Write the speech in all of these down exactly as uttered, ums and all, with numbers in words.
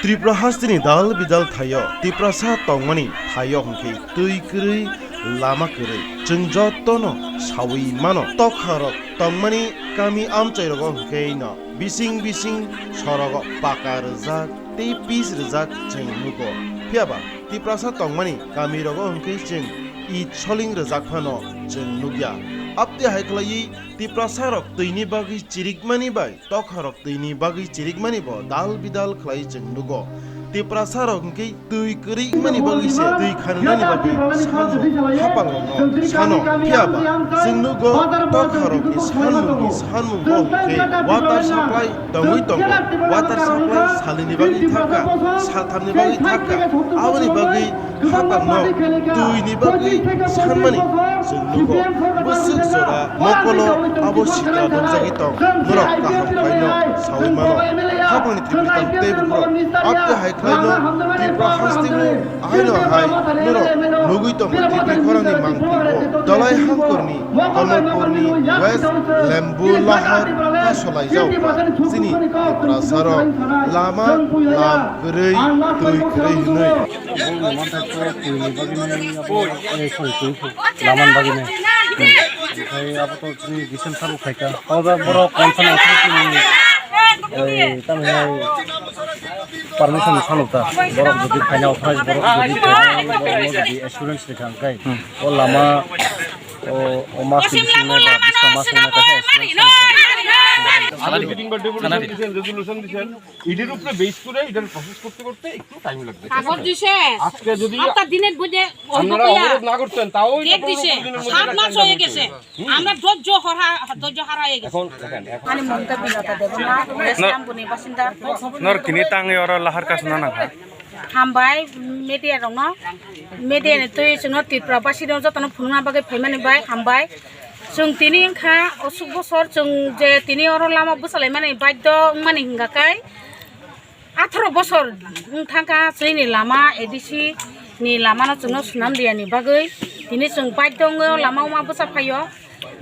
Tripura hasteni dal bidal thaio Tiprasa tongmani thaio hwnkhe twi kwrwi, lama kwrwi. Chwng jotono sawi mano, tokharok tongmani kami amchairogo hwnkhe no bising bising sorogo paka rwjak tei pis rwjak chwng nugo. Phiyaba Tiprasa tongmani kamirogo hwnkhe chwng it soling rwjak phano chwng nukya. Abte hai khlaiwi Tiprasarok twini bagwi chirikmani bai tokharok twini bagwi chirikmani bo dal bidal khlai chwng nugo. Tiprasarok hwnkhe twi kwrwi wngmani bagwi se twi khanani bagwi sano hapangrokno sano. Phiyaba chwng nugo tokharokni sanmungni sanmung bo hwnkhe water supply tongwi tongo. Water supply salini bagwi thangkha, salthamni bagwi thangkha, aboni bagwi hapangrok twini bagwi sanmani chwng nugo. Bwswk jora mokolo abo sitra nukjagwi tong, norok kaham khlaino sawi mano. Hapangni twi bwtang tei bukhurok abte hai khlaino Tripura hasteo aino hai norok nugwi tongo, twi khorangni mangpili bo Dolai Hangkorni, Kamalpurni, West Lembu Lahar kasolaijak chini Tiprasarok lama lam kwrwi, twi kwrwi hwnwi. Bongni manthai to twini bagwino abo, eh, sorry, twi lamani bagwino. Okhai abo to chini decent salo khaika. Obo borok concern authority ni, eh, tamo hai permission salo ta. Borok jodi khaina authorize, borok jodi khaina, borok jodi assurance rikha hwnkhe. O lama, o, o mas ni bisingo ba biska mas ni bisingo assurance salo. Sanadi. Sanadi. Eটার উপরে বেস করে এটার প্রসেস করতে করতে একটু টাইম লাগবে। কাগজ দিছে। আজকে যদি আপনার দিনের বুঝে আপনারা অবরোধ না করতেন, তাও এটা ডেট দিছে। পনেরো দিনের মধ্যে সাত মাস হয়ে গেছে। হুম। আমরা ধৈর্য হারা, ধৈর্য হারা হয়ে গেছে। এখন দেখেন, এখন মানে মমতা বিনতা দেব না, না। ইসলামপুরনি বাসিন্দা। Nor kini tangwi oro lahar kasuna nangkha. Hambai media rokno, media ni twi chwngno Tripura basino jotono phunukna bagwi phaimani bai hambai. Chwng tini wngkha osuk bosor chwng je tini oro lama bwsalaimani baidho wngmani hwnga khe, atharo bosor wng thangkha chini lama A D C ni lamano chwngno swnam riyani bagwi tini chwng baidho wngwi o lama wngma bwsa phaio.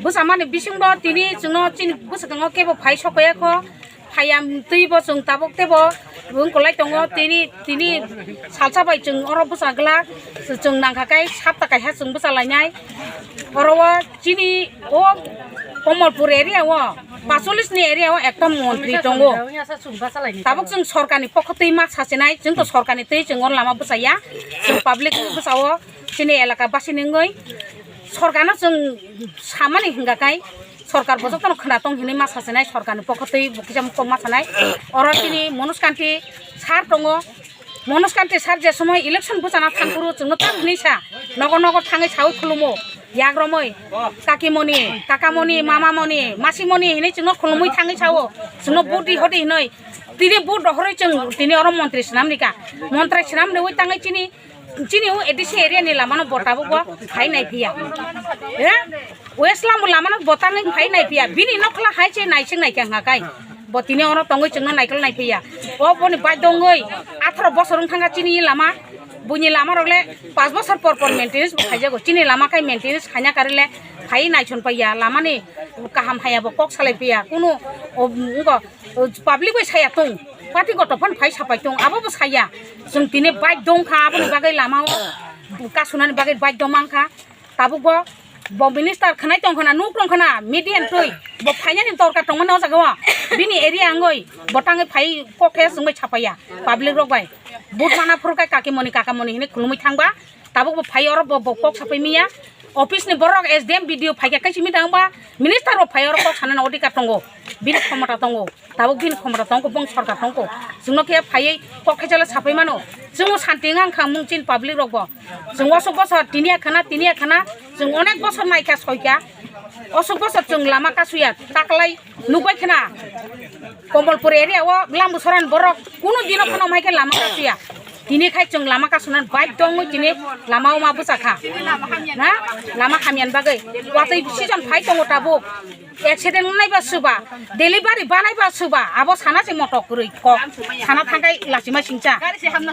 Bwsamani bisingbo tini chwngno chini bwskango kebo phai sokoyakho. Hayam twibo chwng tabuk teibo wngkolai tongo. Tini, tini salsa bai chwng oro bwsa glak, chwng nangkha khe sapta kaisa chwng bwsa lainai. Oro o chini o Kamalpur area o, pacholis ni area o ekta montri tongo. Tabuk chwng sorkarni pokho twi ma sachinai, chwng to sorkarni twi chwng oro lama bwsaya, chwng public bwsao chini elaka basini wngwi sorkarno chwng samani hwnga khe. Sorkar bo jotono khwna tong hinwi ma sachinai, sorkarni pokho twi bo kisa mukto ma sanai. Oro chini Manoj Kanti sir tongo. Manoj Kanti sir je somoi election bwchana thangphuru chwngno tak hinwi sa, nogo nogo thangwi sawi khulumo, yagromwi, kakimoni, kakamoni, mamamoni, masimoni hinwi chwngno khulumwi thangwi sao, chwngno vote di hodi hinwi. Tini vote rohorwi chwng tini oro montri swnam rikha. Montri swnam riwi tangwi chini Chini o A D C area ni lama no bo tabuk bo phai nai phiya. He? West Lambu lama no bo tangwi phai nai phiya. Bini nokla hai se naising nai khe hwnga kai. Bo tini oro tongwi chwngno naikol nai phiya. O boni bai dongwi atharo bosor wng thangkha chini lama. Buini lama rok le panch bosor por por maintenance bo khaijago. Chini lama khai maintenance khaina kari le phai naison paiya. Lama ni kaham haya bo kok salai phiya. Kunu o, ngo, o, public bai saya tong. Party goto phan phai sapai tong. Abo bo saya. Chwng tini bai dong kha, aboni bagwi lama o kasunani bagwi bai dong mang kha. Tabuk bo, bo minister khwnai tong khna, nuk tong khna, media ni twi. Bo phainani dorkar tongmani o jaga o. Bini area wngwi, bo tangwi phai kok khe chwng bai sapaiya, public rok bai. Vote mana phuru khe kakimoni, kakamoni hinwi khulumwi thangba. Tabuk bo phai oro bo, bo kok sapai miya. Office ni borok S D M, B D O phai khe kaisa meeting wngba, minister rok phai oro kok sanani odhikar tongo, bini khomota tongo, tabuk bini khomota tongo, bong sorkar tongo. Chwngno khe phaiwi kok khaisala sapai mano. Chwngno santi wngkha mung chini public rok bo. Chwng osuk bosor tini ya khana, tini ya khana, chwng onek bosor naikha soikha. Osuk bosor chwng lama kasuya, taklai nukbai khna. Komolpur area o Lambusoran borok kuno dino khano mai khe lama kasuya. Tini khai chwng lama kasunan bai tongwi tini lama o ma bwsa kha. Na? Lama hamyan bagwi. Watwi season phai tongo tabuk. Accident wngnai ba suba, delivery banai ba suba, abo sana se motok kwrwi kok. Sana thangkai lachima singcha.